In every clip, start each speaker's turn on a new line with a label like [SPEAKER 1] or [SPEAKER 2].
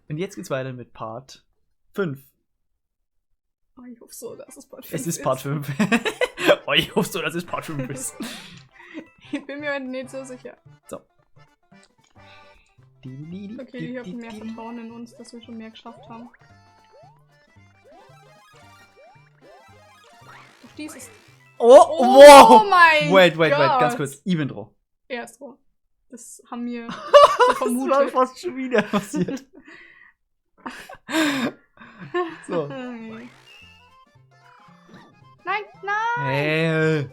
[SPEAKER 1] Und jetzt geht's weiter mit Part 5.
[SPEAKER 2] Oh, ich hoffe so, dass es Part 5
[SPEAKER 1] Es ist Part 5. Oh, ich hoffe so, dass es Part 5 ist.
[SPEAKER 2] Ich bin mir heute nicht so sicher.
[SPEAKER 1] So.
[SPEAKER 2] Okay, ich habe mehr Vertrauen in uns, dass wir schon mehr geschafft haben. Doch dieses.
[SPEAKER 1] Oh,
[SPEAKER 2] Oh,
[SPEAKER 1] wow!
[SPEAKER 2] mein
[SPEAKER 1] Wait, wait,
[SPEAKER 2] Gott!
[SPEAKER 1] wait, ganz kurz. Ich bin dran.
[SPEAKER 2] Er ist dran. Das haben wir so
[SPEAKER 1] Das war
[SPEAKER 2] vermutet.
[SPEAKER 1] fast schon wieder passiert. So.
[SPEAKER 2] Nein, nein!
[SPEAKER 1] Hey.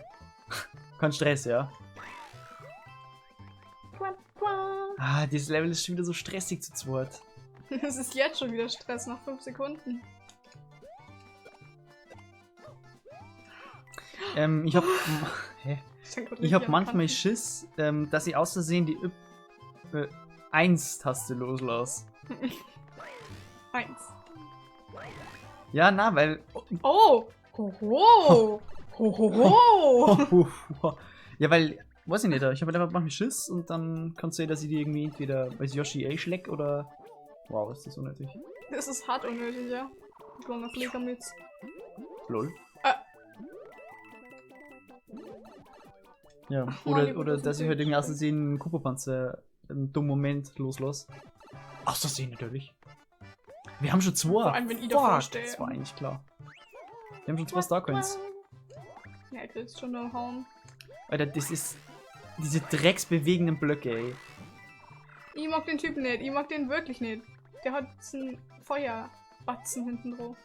[SPEAKER 1] Kein Stress, ja? Ah, dieses Level ist schon wieder so stressig zu zweit.
[SPEAKER 2] Es ist jetzt schon wieder Stress nach 5 Sekunden.
[SPEAKER 1] Ich hab, hä?
[SPEAKER 2] Ich stand grad
[SPEAKER 1] Ich hab
[SPEAKER 2] richtig am
[SPEAKER 1] manchmal
[SPEAKER 2] Kanten.
[SPEAKER 1] Schiss, dass ich aus Versehen die 1-Taste loslasse.
[SPEAKER 2] 1.
[SPEAKER 1] Ja, na, weil.
[SPEAKER 2] Oh! Hoho! Hohoho!
[SPEAKER 1] Ja, weil, weiß ich nicht, ich hab halt einfach manchmal Schiss und dann kannst du ja, dass ich die irgendwie entweder als Yoshi einschläg oder. Wow, ist das unnötig.
[SPEAKER 2] Das ist hart unnötig, ja. Kleiner Fliegermütz.
[SPEAKER 1] Lol.
[SPEAKER 2] Ah.
[SPEAKER 1] Ja,
[SPEAKER 2] Ach, Mann,
[SPEAKER 1] oder
[SPEAKER 2] ich
[SPEAKER 1] dass
[SPEAKER 2] bin
[SPEAKER 1] ich halt irgendwie aus
[SPEAKER 2] so
[SPEAKER 1] Versehen einen Koopa-Panzer im dummen Moment loslasse. Aus Versehen natürlich. Wir haben schon 2.
[SPEAKER 2] Vor allem, wenn ich davor
[SPEAKER 1] Fuck,
[SPEAKER 2] stehe.
[SPEAKER 1] das war eigentlich klar. Wir haben schon 2 Starcoins.
[SPEAKER 2] Ja, ich will's schon noch hauen.
[SPEAKER 1] Alter, das ist. Diese drecksbewegenden Blöcke, ey.
[SPEAKER 2] Ich mag den Typen nicht. Ich mag den wirklich nicht. Der hat so einen Feuerbatzen hinten drauf.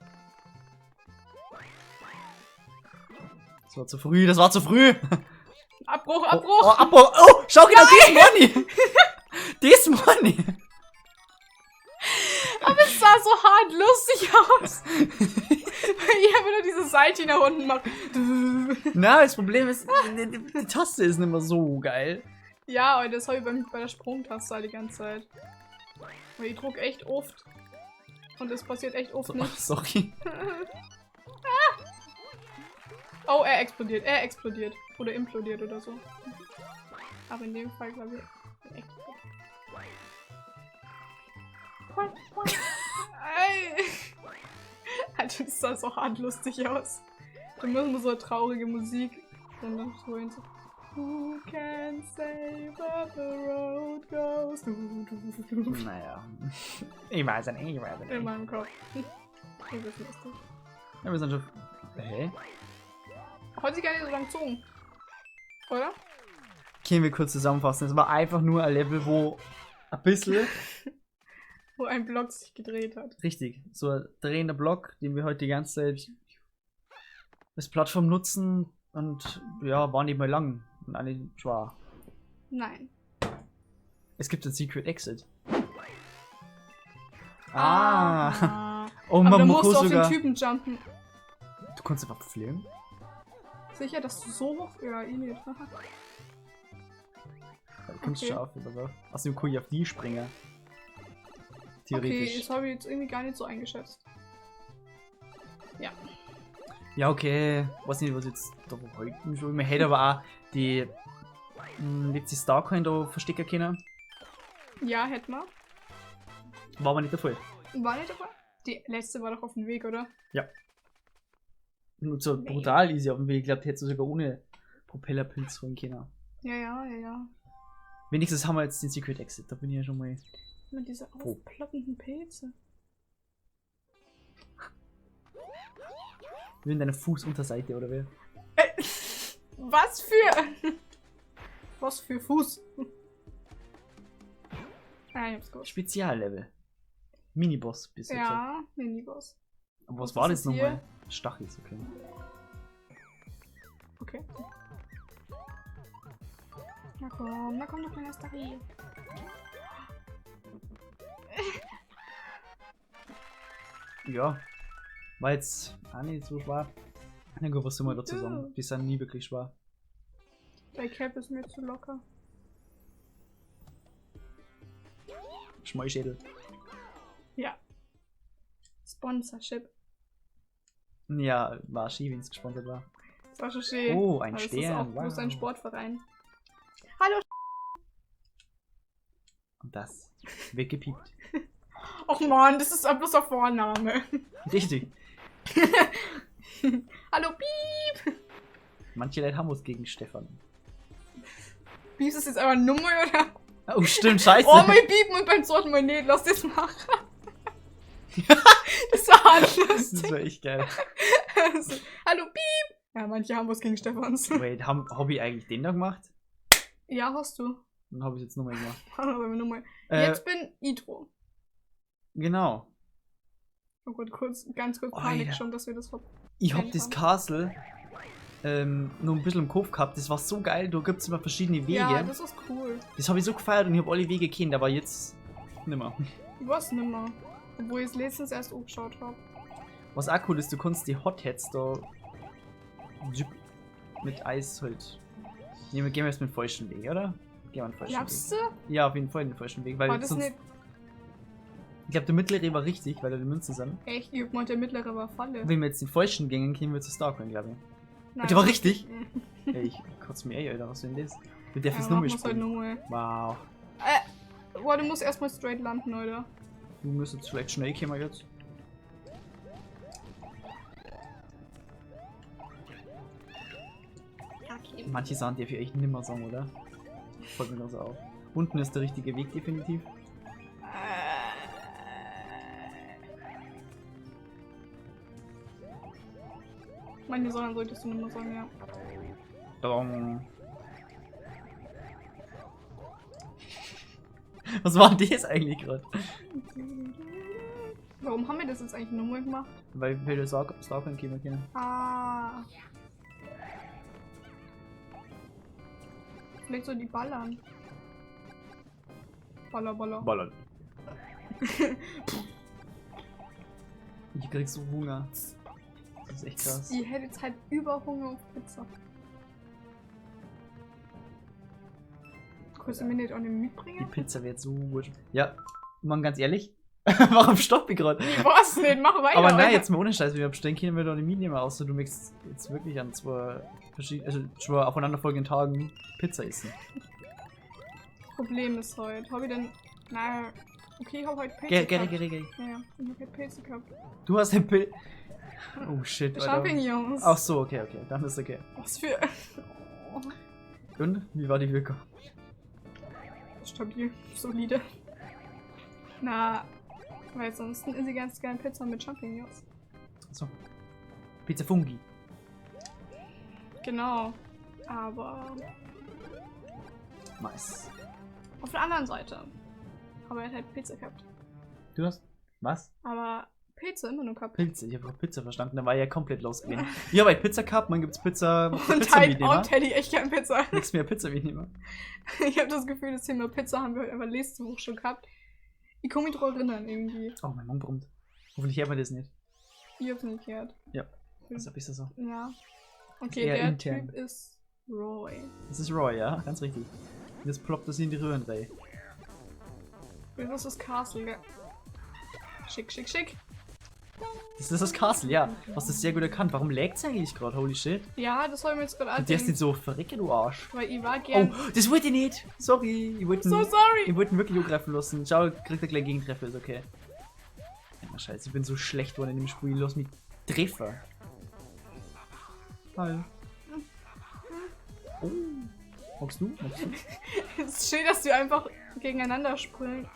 [SPEAKER 1] Das war zu früh, das war zu früh!
[SPEAKER 2] Abbruch,
[SPEAKER 1] Oh,
[SPEAKER 2] Abbruch!
[SPEAKER 1] oh, Abbruch! Oh, schau genau, das meine ich! Das meine ich!
[SPEAKER 2] Aber es sah so hart lustig aus. Weil ich einfach nur diese Seite nach unten mache.
[SPEAKER 1] Na, das Problem ist, die Taste ist nicht mehr so geil.
[SPEAKER 2] Ja, aber das habe ich bei der Sprungtaste halt die ganze Zeit. Weil ich druck echt oft. Und es passiert echt oft
[SPEAKER 1] So,
[SPEAKER 2] nichts.
[SPEAKER 1] sorry.
[SPEAKER 2] Oh, er explodiert. Er explodiert. Oder implodiert oder so. Aber in dem Fall, glaube ich, er explodiert. Ey. Alter, das sah so hart lustig aus. Da müssen wir so traurige Musik und dann so hin so. Who can say where the road goes? Du, du, du.
[SPEAKER 1] Naja. Ich weiß es nicht, ich weiß es
[SPEAKER 2] In
[SPEAKER 1] nicht.
[SPEAKER 2] meinem Kopf. Das ist lustig.
[SPEAKER 1] Ja, wir sind schon. Hä?
[SPEAKER 2] Hat sich gar nicht so lang gezogen. Oder?
[SPEAKER 1] Können wir kurz zusammenfassen. Es war einfach nur ein Level, wo ein bisschen.
[SPEAKER 2] Wo ein Block sich gedreht hat.
[SPEAKER 1] Richtig, so ein drehender Block, den wir heute die ganze Zeit als Plattform nutzen und ja, war nicht mal lang und eigentlich schwer.
[SPEAKER 2] Nein.
[SPEAKER 1] Es gibt ein Secret Exit. Ah!
[SPEAKER 2] Ah.
[SPEAKER 1] Oh,
[SPEAKER 2] Aber
[SPEAKER 1] man
[SPEAKER 2] da
[SPEAKER 1] muss
[SPEAKER 2] musst du auf
[SPEAKER 1] sogar.
[SPEAKER 2] den Typen jumpen.
[SPEAKER 1] Du kannst einfach fliegen.
[SPEAKER 2] Sicher, dass du so hoch. Ja, eh nicht.
[SPEAKER 1] Ja, du kommst
[SPEAKER 2] Okay.
[SPEAKER 1] schon auf, aber außerdem kann ich auf die springen. Theoretisch.
[SPEAKER 2] Okay, das habe ich jetzt irgendwie gar nicht so eingeschätzt. Ja.
[SPEAKER 1] Ja, okay. Weiß nicht, was jetzt da halten soll. Man hätte aber auch die letzte Starcoin da verstecken können.
[SPEAKER 2] Ja, hätten wir.
[SPEAKER 1] War aber nicht der Fall.
[SPEAKER 2] War nicht dabei? Die letzte war doch auf dem Weg, oder?
[SPEAKER 1] Ja. Und so
[SPEAKER 2] Nee.
[SPEAKER 1] brutal easy auf dem Weg. Ich glaube, die hättest du sogar ohne Propellerpilz holen können.
[SPEAKER 2] Ja, ja, ja, ja.
[SPEAKER 1] Wenigstens haben wir jetzt den Secret Exit. Da bin ich ja schon mal.
[SPEAKER 2] Mit dieser
[SPEAKER 1] Wo?
[SPEAKER 2] aufploppenden Pilze.
[SPEAKER 1] Wie in deiner Fußunterseite, oder wer?
[SPEAKER 2] Was für. Was für Fuß? Ah, ich hab's gewusst.
[SPEAKER 1] Speziallevel. Miniboss, bist du gesagt.
[SPEAKER 2] Ja, Miniboss.
[SPEAKER 1] Aber was
[SPEAKER 2] Was
[SPEAKER 1] war
[SPEAKER 2] ist
[SPEAKER 1] das
[SPEAKER 2] das
[SPEAKER 1] nochmal? Stachis, okay.
[SPEAKER 2] Okay. Na komm, du kleiner Stachy.
[SPEAKER 1] Ja. War jetzt auch nicht so schwer. Na gut, was soll man dazu sagen? Die sind nie wirklich schwer.
[SPEAKER 2] Der Cap ist mir zu locker.
[SPEAKER 1] Schmeischädel.
[SPEAKER 2] Ja. Sponsorship.
[SPEAKER 1] Ja, war schön, wenn es gesponsert war.
[SPEAKER 2] Das war schon schön.
[SPEAKER 1] Oh, ein
[SPEAKER 2] Aber
[SPEAKER 1] Stern.
[SPEAKER 2] Das ist auch bloß ein
[SPEAKER 1] wow.
[SPEAKER 2] Sportverein. Hallo.
[SPEAKER 1] Und das wird gepiept.
[SPEAKER 2] Och man, das ist bloß der Vorname.
[SPEAKER 1] Richtig.
[SPEAKER 2] Hallo, Piep.
[SPEAKER 1] Manche Leute haben was gegen Stefan.
[SPEAKER 2] Piep ist jetzt einfach Nummer, oder?
[SPEAKER 1] Oh, stimmt, scheiße.
[SPEAKER 2] Oh, mein Piepen und beim zweiten Mal nicht. Lass das machen. Das war
[SPEAKER 1] Das
[SPEAKER 2] lustig.
[SPEAKER 1] war echt geil.
[SPEAKER 2] Also, hallo, Piep. Ja, manche haben was gegen Stefans.
[SPEAKER 1] Wait, hab ich eigentlich den da gemacht?
[SPEAKER 2] Ja, hast du.
[SPEAKER 1] Dann hab ich jetzt nochmal gemacht.
[SPEAKER 2] Aber nochmal. Jetzt bin Idro.
[SPEAKER 1] Genau.
[SPEAKER 2] Oh Gott, kurz, ganz kurz Panik
[SPEAKER 1] Alter.
[SPEAKER 2] schon, dass wir das ver...
[SPEAKER 1] Ich hab das Castle noch ein bisschen im Kopf gehabt. Das war so geil. Da gibt's immer verschiedene Wege.
[SPEAKER 2] Ja, das ist cool.
[SPEAKER 1] Das habe ich so gefeiert und ich habe alle Wege gekannt, aber jetzt nimmer.
[SPEAKER 2] Ich weiß nimmer. Obwohl ich es letztens erst angeschaut habe.
[SPEAKER 1] Was auch cool ist, du kannst die Hotheads da mit Eis halt. Ne, wir gehen jetzt mit dem falschen Weg, oder? Gehen wir den falschen
[SPEAKER 2] Glaubst
[SPEAKER 1] Weg.
[SPEAKER 2] du?
[SPEAKER 1] Ja, auf jeden Fall den falschen Weg, weil
[SPEAKER 2] War das
[SPEAKER 1] sonst,
[SPEAKER 2] nicht
[SPEAKER 1] ich glaube, der mittlere war richtig, weil da die Münzen sind.
[SPEAKER 2] echt? Ich hab gemeint, der mittlere war Falle.
[SPEAKER 1] Wenn wir jetzt den falschen gingen, kämen wir zu Starcoin, glaube ich.
[SPEAKER 2] Nein.
[SPEAKER 1] Der war richtig? Ey, ich kotze mir ey, Alter, was denn das? Wir dürfen es
[SPEAKER 2] Ja,
[SPEAKER 1] nochmal
[SPEAKER 2] machen wir's halt
[SPEAKER 1] spielen.
[SPEAKER 2] nochmal.
[SPEAKER 1] Wow.
[SPEAKER 2] Boah, du musst erstmal straight landen, oder?
[SPEAKER 1] Du müsstest vielleicht schnell kommen jetzt.
[SPEAKER 2] Okay.
[SPEAKER 1] Manche Sachen darf ich echt nimmer sagen, oder? Fällt mir das auf. Unten ist der richtige Weg, definitiv.
[SPEAKER 2] Manche Sachen solltest du nicht mehr sagen, ja.
[SPEAKER 1] Dong. Was war denn das eigentlich gerade?
[SPEAKER 2] Warum haben wir das jetzt eigentlich nochmal gemacht?
[SPEAKER 1] Weil wir das Starcoin kommen können.
[SPEAKER 2] Ah. Vielleicht soll die ballern. Baller, baller.
[SPEAKER 1] Ballern. Ich krieg so Hunger. Das ist echt krass.
[SPEAKER 2] Ich hätte jetzt halt Überhunger auf Pizza. Kannst du mir nicht auch nicht
[SPEAKER 1] Die
[SPEAKER 2] mitbringen?
[SPEAKER 1] Pizza wird so gut. Ja, Mann, ganz ehrlich. Warum stopp ich gerade?
[SPEAKER 2] Ich weiß nicht, mach weiter.
[SPEAKER 1] Aber nein,
[SPEAKER 2] Alter.
[SPEAKER 1] jetzt mal ohne Scheiß, wir bestellen können wir doch die mitnehmen, außer du möchtest jetzt wirklich an zwei verschiedenen, also zwei aufeinanderfolgenden Tagen Pizza essen.
[SPEAKER 2] Problem ist heute. Hab ich denn. Na, okay, ich hab heute Pilze.
[SPEAKER 1] Geh, geh,
[SPEAKER 2] gehabt.
[SPEAKER 1] geh, geh.
[SPEAKER 2] Ja, ja, ich hab heute Pilze gehabt.
[SPEAKER 1] Du hast den Pil. Oh shit, Alter.
[SPEAKER 2] Champignons.
[SPEAKER 1] Ach so, okay, okay, dann ist okay.
[SPEAKER 2] Was für. Oh,
[SPEAKER 1] Und? Wie war die Wirkung?
[SPEAKER 2] stabil, solide. Na, weil sonst ist sie ganz gerne Pizza mit Champignons.
[SPEAKER 1] So. Pizza Fungi.
[SPEAKER 2] Genau. Aber
[SPEAKER 1] Nice.
[SPEAKER 2] auf der anderen Seite habe ich halt Pilze gehabt.
[SPEAKER 1] Du hast. Was?
[SPEAKER 2] Aber Pilze immer nur gehabt.
[SPEAKER 1] Pilze. Ich habe auch Pizza verstanden, da war ich ja komplett losgegangen. Ja, bei Pizza Cup, man gibt's Pizza.
[SPEAKER 2] Und
[SPEAKER 1] Pizza
[SPEAKER 2] halt
[SPEAKER 1] mitnehmen.
[SPEAKER 2] auch hätte ich echt gern Pizza.
[SPEAKER 1] Nichts mehr Pizza mitnehmen.
[SPEAKER 2] Ich habe das Gefühl, das Thema Pizza haben wir heute einfach letzte Woche schon gehabt. Ich kann mich dran erinnern irgendwie.
[SPEAKER 1] Oh, mein Mund brummt. Hoffentlich hört man das nicht.
[SPEAKER 2] Ich hab's nicht gehört.
[SPEAKER 1] Ja. Also ist das so.
[SPEAKER 2] Ja. Okay,
[SPEAKER 1] Eher
[SPEAKER 2] der
[SPEAKER 1] intern.
[SPEAKER 2] Typ ist Roy.
[SPEAKER 1] Das ist Roy, ja, ganz richtig. Und jetzt ploppt das in die Röhren rein.
[SPEAKER 2] Das ist das Castle, gell? Schick, schick, schick.
[SPEAKER 1] Das ist das Castle, ja. Hast du sehr gut erkannt. Warum lagt's eigentlich gerade? Holy shit.
[SPEAKER 2] Ja, das haben wir jetzt gerade
[SPEAKER 1] Du darfst nicht so verrecken, du Arsch.
[SPEAKER 2] Weil ich war
[SPEAKER 1] Oh,
[SPEAKER 2] gern.
[SPEAKER 1] das wollte ich nicht. Sorry. Ich wollte
[SPEAKER 2] so
[SPEAKER 1] ihn,
[SPEAKER 2] sorry!
[SPEAKER 1] ich wollte ihn wirklich angreifen lassen. Schau, kriegt er gleich Gegentreffer, ist okay. Ja, scheiße, ich bin so schlecht geworden in dem Spiel. Lass mich treffen. Hi. Oh. Magst du? Magst du?
[SPEAKER 2] Es ist schön, dass wir einfach gegeneinander springen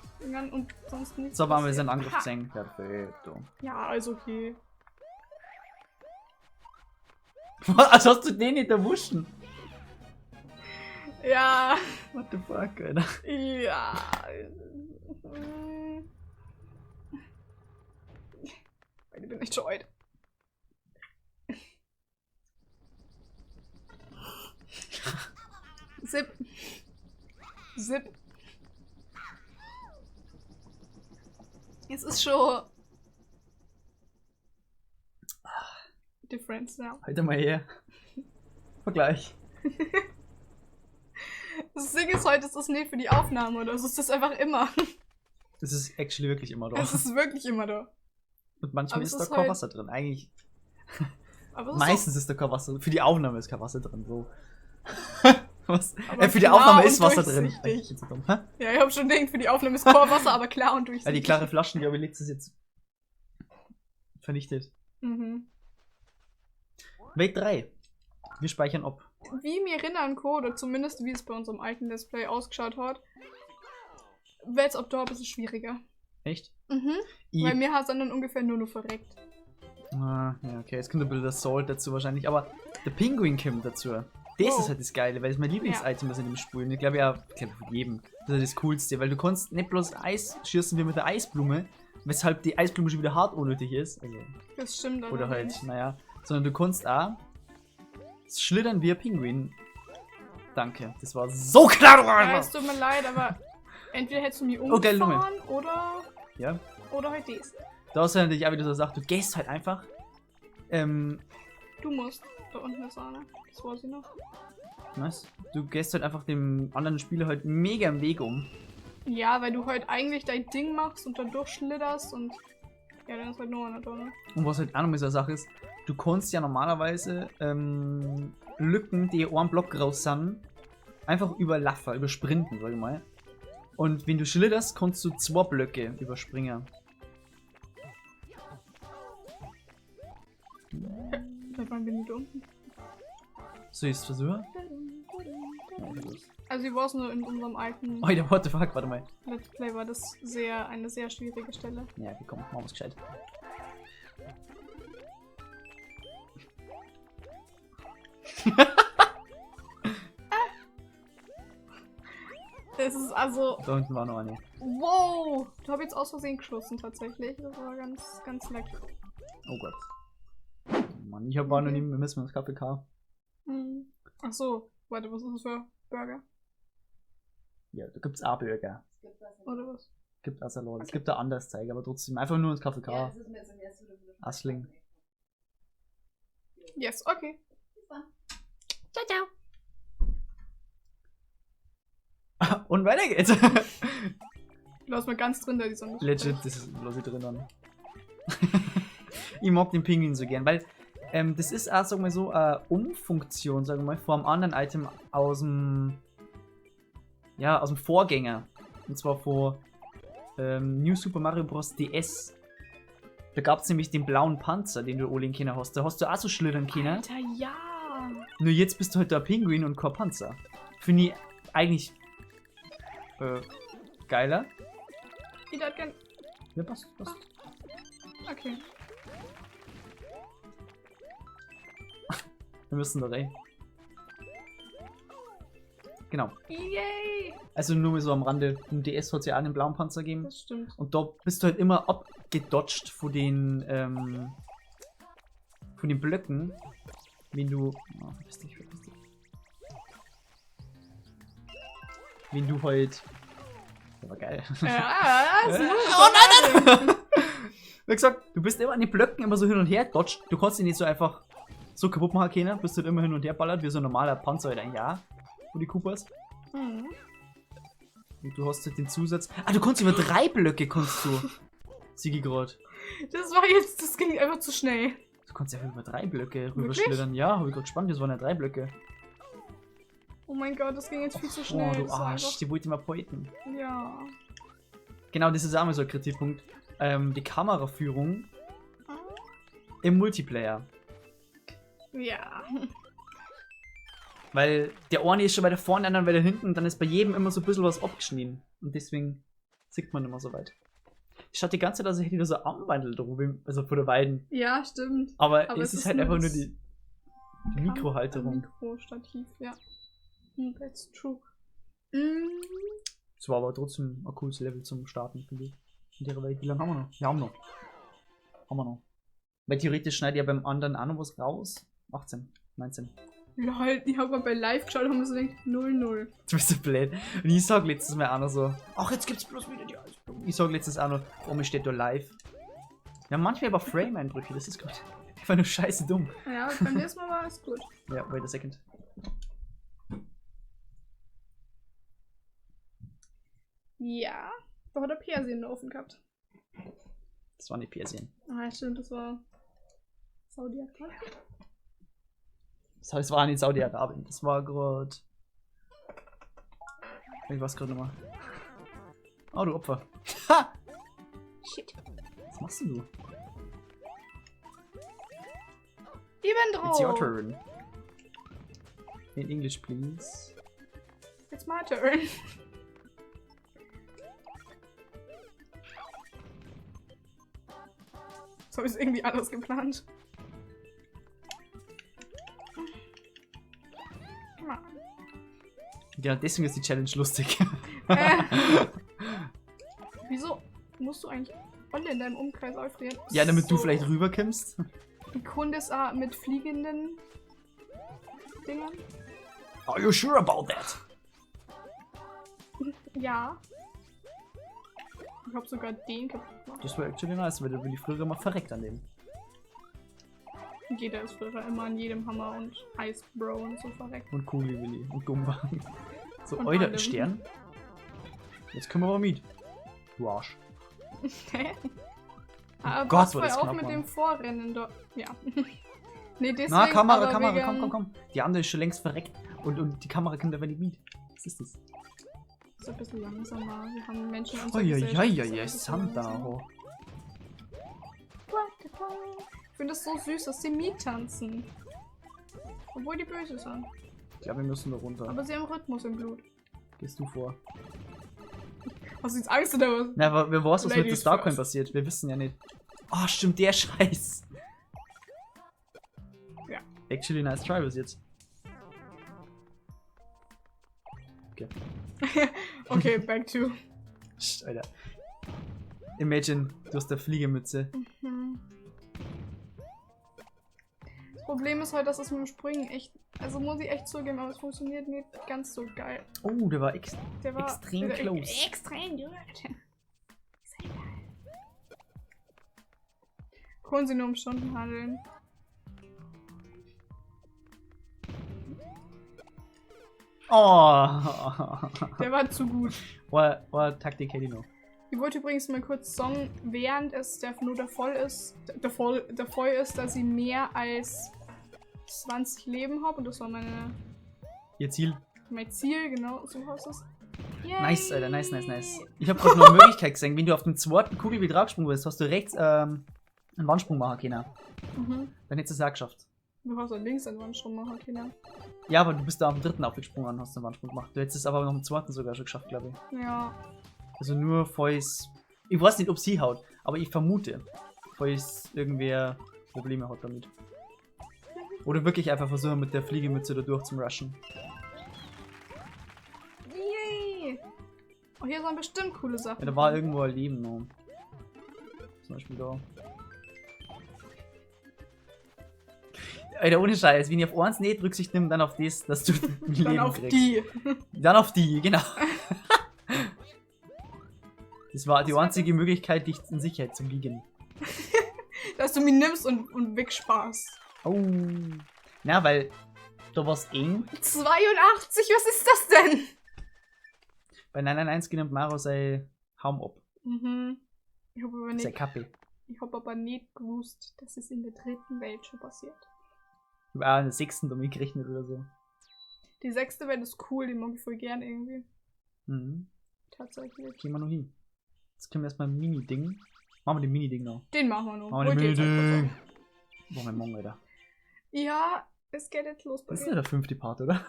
[SPEAKER 2] und sonst nichts.
[SPEAKER 1] So, aber haben wir
[SPEAKER 2] passiert.
[SPEAKER 1] seinen Angriff
[SPEAKER 2] Ha.
[SPEAKER 1] gesehen. Perfekto.
[SPEAKER 2] Ja, ist okay.
[SPEAKER 1] Was also hast du den nicht erwuschen?
[SPEAKER 2] Ja,
[SPEAKER 1] What the fuck, Alter.
[SPEAKER 2] ja. Ich bin echt schon alt. Zip. Zip. Es ist schon. Difference, ja.
[SPEAKER 1] Halt mal her. Vergleich.
[SPEAKER 2] Das Ding ist heute, es ist nicht für die Aufnahme oder so, es ist einfach immer.
[SPEAKER 1] Das ist actually wirklich immer da.
[SPEAKER 2] Es ist wirklich immer da.
[SPEAKER 1] Und manchmal
[SPEAKER 2] aber
[SPEAKER 1] ist
[SPEAKER 2] es
[SPEAKER 1] da
[SPEAKER 2] ist
[SPEAKER 1] kein
[SPEAKER 2] halt-
[SPEAKER 1] Wasser drin. Eigentlich,
[SPEAKER 2] Aber es ist
[SPEAKER 1] meistens ist da kein Wasser. Für die Aufnahme ist kein Wasser drin. So. Was?
[SPEAKER 2] Aber
[SPEAKER 1] Für die
[SPEAKER 2] klar
[SPEAKER 1] Aufnahme
[SPEAKER 2] und
[SPEAKER 1] ist Wasser drin.
[SPEAKER 2] durchsichtig.
[SPEAKER 1] Ich bin so dumm. Hä?
[SPEAKER 2] Ja, ich hab schon gedacht, für die Aufnahme ist kein Wasser, aber klar und durchsichtig.
[SPEAKER 1] Ja, die klare Flaschen, glaube ich, letztes jetzt vernichtet.
[SPEAKER 2] Mhm.
[SPEAKER 1] Welt 3. Wir speichern ab.
[SPEAKER 2] Wie mir erinnern kann, oder zumindest wie es bei unserem alten Display ausgeschaut hat, wird's ab da ein bisschen schwieriger.
[SPEAKER 1] Echt?
[SPEAKER 2] Mhm.
[SPEAKER 1] Ich,
[SPEAKER 2] Weil mir hat's dann ungefähr nur noch verreckt.
[SPEAKER 1] Ah, ja, okay, jetzt kommt ein bisschen der Salt dazu wahrscheinlich, aber der Pinguin kommt dazu. Das
[SPEAKER 2] Wow.
[SPEAKER 1] ist halt das Geile, weil das ist mein Lieblings-Item, was in dem Spiel. Ich glaube ja, ich glaube von jedem. Das ist halt das Coolste, weil du kannst nicht bloß Eis schießen wie mit der Eisblume, weshalb die Eisblume schon wieder hart unnötig ist. Also,
[SPEAKER 2] Das stimmt
[SPEAKER 1] oder halt,
[SPEAKER 2] allerdings.
[SPEAKER 1] naja, sondern du kannst auch schlittern wie ein Pinguin. Danke, das war so klar, du
[SPEAKER 2] Ja,
[SPEAKER 1] Arschloch!
[SPEAKER 2] es tut mir leid, aber entweder hättest du mich
[SPEAKER 1] Oh, geil, Lunge.
[SPEAKER 2] umgefahren oder,
[SPEAKER 1] Ja,
[SPEAKER 2] oder halt das.
[SPEAKER 1] da ist halt natürlich auch wieder so eine Sache, du gehst halt einfach.
[SPEAKER 2] Du musst. Da unten ist eine. Das war sie noch.
[SPEAKER 1] Was? Du gehst halt einfach dem anderen Spieler halt mega im Weg um.
[SPEAKER 2] Ja, weil du halt eigentlich dein Ding machst und dann durchschlitterst und. Ja, dann ist halt nur eine Donne.
[SPEAKER 1] Und was halt auch noch mal so eine Sache ist, du kannst ja normalerweise Lücken, die einen Block raus sind, einfach überlaffer, übersprinten, sag ich mal. Und wenn du schlitterst, kannst du zwei Blöcke überspringen.
[SPEAKER 2] Seit wann bin ich da unten?
[SPEAKER 1] Soll ich es versuchen? Nein, versuch's.
[SPEAKER 2] Also ich war nur in unserem alten
[SPEAKER 1] Alter, what the fuck, warte mal.
[SPEAKER 2] Let's Play war das sehr eine sehr schwierige Stelle.
[SPEAKER 1] Ja, okay, komm, machen wir's gescheit.
[SPEAKER 2] Das ist also.
[SPEAKER 1] Da unten war noch eine.
[SPEAKER 2] Wow! Da habe ich jetzt aus Versehen geschossen tatsächlich. Das war ganz, ganz lucky.
[SPEAKER 1] Oh Gott. Mann, ich hab war noch nie, wir müssen das KPK.
[SPEAKER 2] Hm. Ach so, warte, was ist das für Burger?
[SPEAKER 1] Ja, da gibt's auch Burger.
[SPEAKER 3] Es gibt was.
[SPEAKER 2] Oder was?
[SPEAKER 1] Gibt auch Salat. Es gibt da anders Zeug, aber trotzdem einfach nur ins KVK.
[SPEAKER 3] Ja, das ist mir zum ersten Mal wieder.
[SPEAKER 1] Assling.
[SPEAKER 2] Yes, okay.
[SPEAKER 3] Bis dann.
[SPEAKER 2] Ciao, ciao.
[SPEAKER 1] Und weiter geht's.
[SPEAKER 2] Lass mal ganz drin, da die Sonne.
[SPEAKER 1] Legit, das ist bloß drin dann. Ich mag den Pinguin so gern, weil das ist auch, sagen wir so, eine Umfunktion, sagen wir mal, vor einem anderen Item aus dem, ja, aus dem Vorgänger. Und zwar vor New Super Mario Bros. DS. Da gab es nämlich den blauen Panzer, den du Olin können hast. Da hast du auch so schlittern können.
[SPEAKER 2] Alter, ja.
[SPEAKER 1] Nur jetzt bist du halt der Pinguin und kein Panzer. Finde ich eigentlich geiler.
[SPEAKER 2] Ich dachte gern.
[SPEAKER 1] Ja, passt, passt.
[SPEAKER 2] Okay.
[SPEAKER 1] Wir müssen da rein. Genau.
[SPEAKER 2] Yay!
[SPEAKER 1] Also nur mal so am Rande. Im DS hat es ja auch einen blauen Panzer gegeben.
[SPEAKER 2] Das stimmt.
[SPEAKER 1] Und da bist du halt immer abgedodged von den Blöcken. Wenn du. Oh, verpiss dich, verpiss dich. Wenn du halt. Das war geil.
[SPEAKER 2] Ja, das
[SPEAKER 1] Oh nein, nein, nein! Wie gesagt, du bist immer an den Blöcken immer so hin und her dodged. Du kannst ihn nicht so einfach so kaputt machen können. Bist halt immer hin und her ballert, wie so ein normaler Panzer halt eigentlich auch. Wo die Koopas.
[SPEAKER 2] Mhm.
[SPEAKER 1] Und du hast halt den Zusatz. Ah, du kannst über 3 Blöcke kannst du. Sigi grad.
[SPEAKER 2] Das war jetzt, das ging einfach zu schnell.
[SPEAKER 1] Du kannst einfach über 3 Blöcke
[SPEAKER 2] Wirklich?
[SPEAKER 1] rüberschlittern. Ja, hab ich grad gespannt, das waren ja 3 Blöcke.
[SPEAKER 2] Oh mein Gott, das ging jetzt viel zu schnell.
[SPEAKER 1] Oh, du
[SPEAKER 2] Das war
[SPEAKER 1] Arsch,
[SPEAKER 2] einfach-
[SPEAKER 1] die wollte ich mal pointen.
[SPEAKER 2] Ja.
[SPEAKER 1] Genau, das ist auch mal so ein Kritikpunkt. Die Kameraführung im Multiplayer.
[SPEAKER 2] Ja.
[SPEAKER 1] Weil der eine ist schon weiter vorne, der andere weiter hinten, dann ist bei jedem immer so ein bisschen was abgeschnitten. Und deswegen sieht man immer so weit. Ich schaut die ganze Zeit, als hätte ich da so Armbandel drüber, also vor der Weiden.
[SPEAKER 2] Ja, stimmt.
[SPEAKER 1] Aber,
[SPEAKER 2] Aber
[SPEAKER 1] es
[SPEAKER 2] es
[SPEAKER 1] ist
[SPEAKER 2] ist
[SPEAKER 1] halt
[SPEAKER 2] nur
[SPEAKER 1] einfach nur
[SPEAKER 2] das
[SPEAKER 1] die Mikrohalterung.
[SPEAKER 2] Mikrostativ, ja. That's true. Mm,
[SPEAKER 1] Das war aber trotzdem ein cooles Level zum Starten, finde ich. In der Welt. Wie lange haben wir noch? Wir haben noch. Haben wir noch. Weil theoretisch schneidet ja beim anderen auch noch was raus. 18, 19.
[SPEAKER 2] Lol, ich hab mal bei live geschaut und hab mir so gedacht, 0-0.
[SPEAKER 1] Du bist so blöd. Und ich sag letztes Mal auch noch so, ach, jetzt gibt's bloß wieder die Eisblumen. Ich sag letztes auch noch, oh, mir steht da live. Ja, manchmal aber Frame-Einbrüche, das ist gut. Einfach nur scheiße dumm.
[SPEAKER 2] Ja, beim nächsten Mal war es gut.
[SPEAKER 1] Ja, wait a second.
[SPEAKER 2] Ja, da hat er Persien offen gehabt.
[SPEAKER 1] Das war nicht Persien.
[SPEAKER 2] Ah, stimmt, das war Saudi-Arabien.
[SPEAKER 1] Das heißt, es war nicht Saudi-Arabien. Das war gerade. Ich weiß gerade nochmal. Oh, du Opfer. Ha!
[SPEAKER 2] Shit.
[SPEAKER 1] Was machst denn du?
[SPEAKER 2] Ich bin
[SPEAKER 1] It's your
[SPEAKER 2] drauf.
[SPEAKER 1] turn. In English, please.
[SPEAKER 2] It's my turn. Das habe ich irgendwie anders geplant. Come on.
[SPEAKER 1] Ja, deswegen ist die Challenge lustig.
[SPEAKER 2] Wieso musst du eigentlich alle in deinem Umkreis einfrieren?
[SPEAKER 1] Ja, damit du
[SPEAKER 2] So.
[SPEAKER 1] vielleicht rüberkommst.
[SPEAKER 2] Die Kunde ist auch mit fliegenden Dingern.
[SPEAKER 1] Are you sure about that?
[SPEAKER 2] Ja. Ich hab sogar den kaputt gemacht.
[SPEAKER 1] Das wäre actually nice, weil da bin ich früher immer verreckt an dem.
[SPEAKER 2] Jeder ist früher immer an jedem Hammer und Ice Bro und so verreckt.
[SPEAKER 1] Und Kugli Willi und Gumba. So,
[SPEAKER 2] Und
[SPEAKER 1] Alter,
[SPEAKER 2] allem.
[SPEAKER 1] Stern. Jetzt können wir aber mit. Du Arsch.
[SPEAKER 2] Hä? Aber
[SPEAKER 1] Oh Gott,
[SPEAKER 2] pass
[SPEAKER 1] war
[SPEAKER 2] voll
[SPEAKER 1] das
[SPEAKER 2] auf
[SPEAKER 1] knapp,
[SPEAKER 2] mit
[SPEAKER 1] Mann.
[SPEAKER 2] dem Vorrennen da. Ja. Nee, deswegen,
[SPEAKER 1] Na, Kamera,
[SPEAKER 2] aber
[SPEAKER 1] Kamera,
[SPEAKER 2] wegen,
[SPEAKER 1] komm, komm, komm. Die andere ist schon längst verreckt und die Kamera kommt einfach nicht mit. Was ist das?
[SPEAKER 2] Ist ein bisschen langsamer. Wir haben Menschen in unserer Gesellschaft, die
[SPEAKER 1] Uiuiuiui,
[SPEAKER 2] sind ein bisschen
[SPEAKER 1] Santa.
[SPEAKER 2] langsamer. Ich finde das so süß, dass sie mittanzen. Obwohl die böse sind.
[SPEAKER 1] Ich glaube, wir müssen da runter.
[SPEAKER 2] Aber sie haben Rhythmus im Blut.
[SPEAKER 1] Gehst du vor?
[SPEAKER 2] Hast du jetzt Angst oder was?
[SPEAKER 1] Na, aber wer weiß, was mit der
[SPEAKER 2] Ladies
[SPEAKER 1] Starcoin
[SPEAKER 2] first.
[SPEAKER 1] passiert. Wir wissen ja nicht. Oh, stimmt, der Scheiß.
[SPEAKER 2] Ja.
[SPEAKER 1] Actually nice try bis jetzt.
[SPEAKER 2] Okay, back to.
[SPEAKER 1] Psst, Alter. Imagine, du hast eine Fliegemütze.
[SPEAKER 2] Das Problem ist halt, dass es mit dem Springen echt. Also muss ich echt zugeben, aber es funktioniert nicht ganz so geil.
[SPEAKER 1] Oh, der war
[SPEAKER 2] Der war
[SPEAKER 1] extrem
[SPEAKER 2] der,
[SPEAKER 1] close.
[SPEAKER 2] Extrem gut. Sehr geil. Können sie nur um Stunden handeln.
[SPEAKER 1] Oh.
[SPEAKER 2] Der war zu gut.
[SPEAKER 1] Or Taktik hätte ich noch.
[SPEAKER 2] Ich wollte übrigens mal kurz sagen, während es der nur der voll ist, der voll ist, dass ich mehr als 20 Leben habe und das war
[SPEAKER 1] Ihr Ziel.
[SPEAKER 2] mein Ziel, genau, so heißt es. Yay.
[SPEAKER 1] Nice, Alter, nice, nice, nice. Ich habe gerade noch eine Möglichkeit gesehen, wenn du auf dem zweiten Kugel wieder draufgesprungen bist, hast du rechts einen Wandsprung machen können. Dann hättest du es auch geschafft.
[SPEAKER 2] Du hast ja links einen Wandsprung machen können.
[SPEAKER 1] Ja, aber du bist da am dritten aufgesprungen und hast einen Wandsprung gemacht. Du hättest es aber noch am zweiten sogar schon geschafft, glaube ich.
[SPEAKER 2] Ja.
[SPEAKER 1] Also nur falls. Ich weiß nicht, ob sie haut, aber ich vermute, falls irgendwer Probleme hat damit. Oder wirklich einfach versuchen, mit der Fliegemütze da durch zum Rushen.
[SPEAKER 2] Yay! Oh, hier sind bestimmt coole Sachen.
[SPEAKER 1] Ja, da war irgendwo ein Leben noch. Zum Beispiel da. Alter, ohne Scheiß, wenn ich auf eins nicht Rücksicht nehme, dann auf das, dass du ein
[SPEAKER 2] Dann
[SPEAKER 1] Leben
[SPEAKER 2] auf
[SPEAKER 1] kriegst.
[SPEAKER 2] die.
[SPEAKER 1] Dann auf die, genau. Das war die
[SPEAKER 2] Was war
[SPEAKER 1] einzige Möglichkeit, dich in Sicherheit zu wiegen.
[SPEAKER 2] Dass du mich nimmst und wegsparst.
[SPEAKER 1] Oh. Na, weil da war's eng.
[SPEAKER 2] 82, was ist das denn?
[SPEAKER 1] Bei 991 nimmt Maro sein Haum ab.
[SPEAKER 2] Ich habe aber
[SPEAKER 1] Sein
[SPEAKER 2] nicht,
[SPEAKER 1] Kappe.
[SPEAKER 2] ich hab aber nicht gewusst, dass es in der dritten Welt schon passiert.
[SPEAKER 1] Ich hab auch in der sechsten damit gerechnet oder so.
[SPEAKER 2] Die sechste Welt ist cool, die mag ich voll gern irgendwie. Tatsächlich.
[SPEAKER 1] Gehen wir noch hin. Jetzt können wir erstmal ein Mini-Ding. Machen wir den Mini-Ding noch.
[SPEAKER 2] Den machen wir noch.
[SPEAKER 1] Machen wir den
[SPEAKER 2] Wollte ich jetzt einfach
[SPEAKER 1] Mini-Ding.
[SPEAKER 2] sagen.
[SPEAKER 1] Boah, mein Mann, Alter.
[SPEAKER 2] Ja, es geht jetzt los bei
[SPEAKER 1] Das ist
[SPEAKER 2] mir.
[SPEAKER 1] ja der fünfte Part, oder?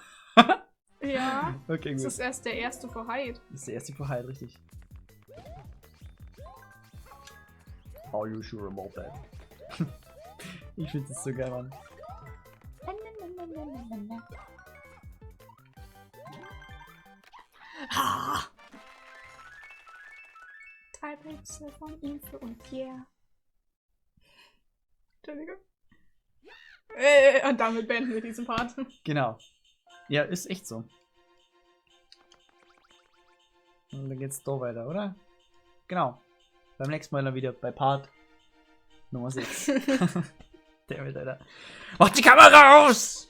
[SPEAKER 2] Ja,
[SPEAKER 1] Okay,
[SPEAKER 2] es
[SPEAKER 1] gut.
[SPEAKER 2] ist erst der erste für Hyde.
[SPEAKER 1] Das ist der erste für Hyde, richtig. Are you sure about that? Ich finde das so geil, Mann.
[SPEAKER 2] Ah. 3 Pilze von ihm für und yeah. Entschuldigung. Und damit beenden wir diesen Part.
[SPEAKER 1] Genau. Ja, ist echt so. Und dann geht's da weiter, oder? Genau. Beim nächsten Mal dann wieder bei Part Nummer 6. Damit, Alter. Mach die Kamera aus!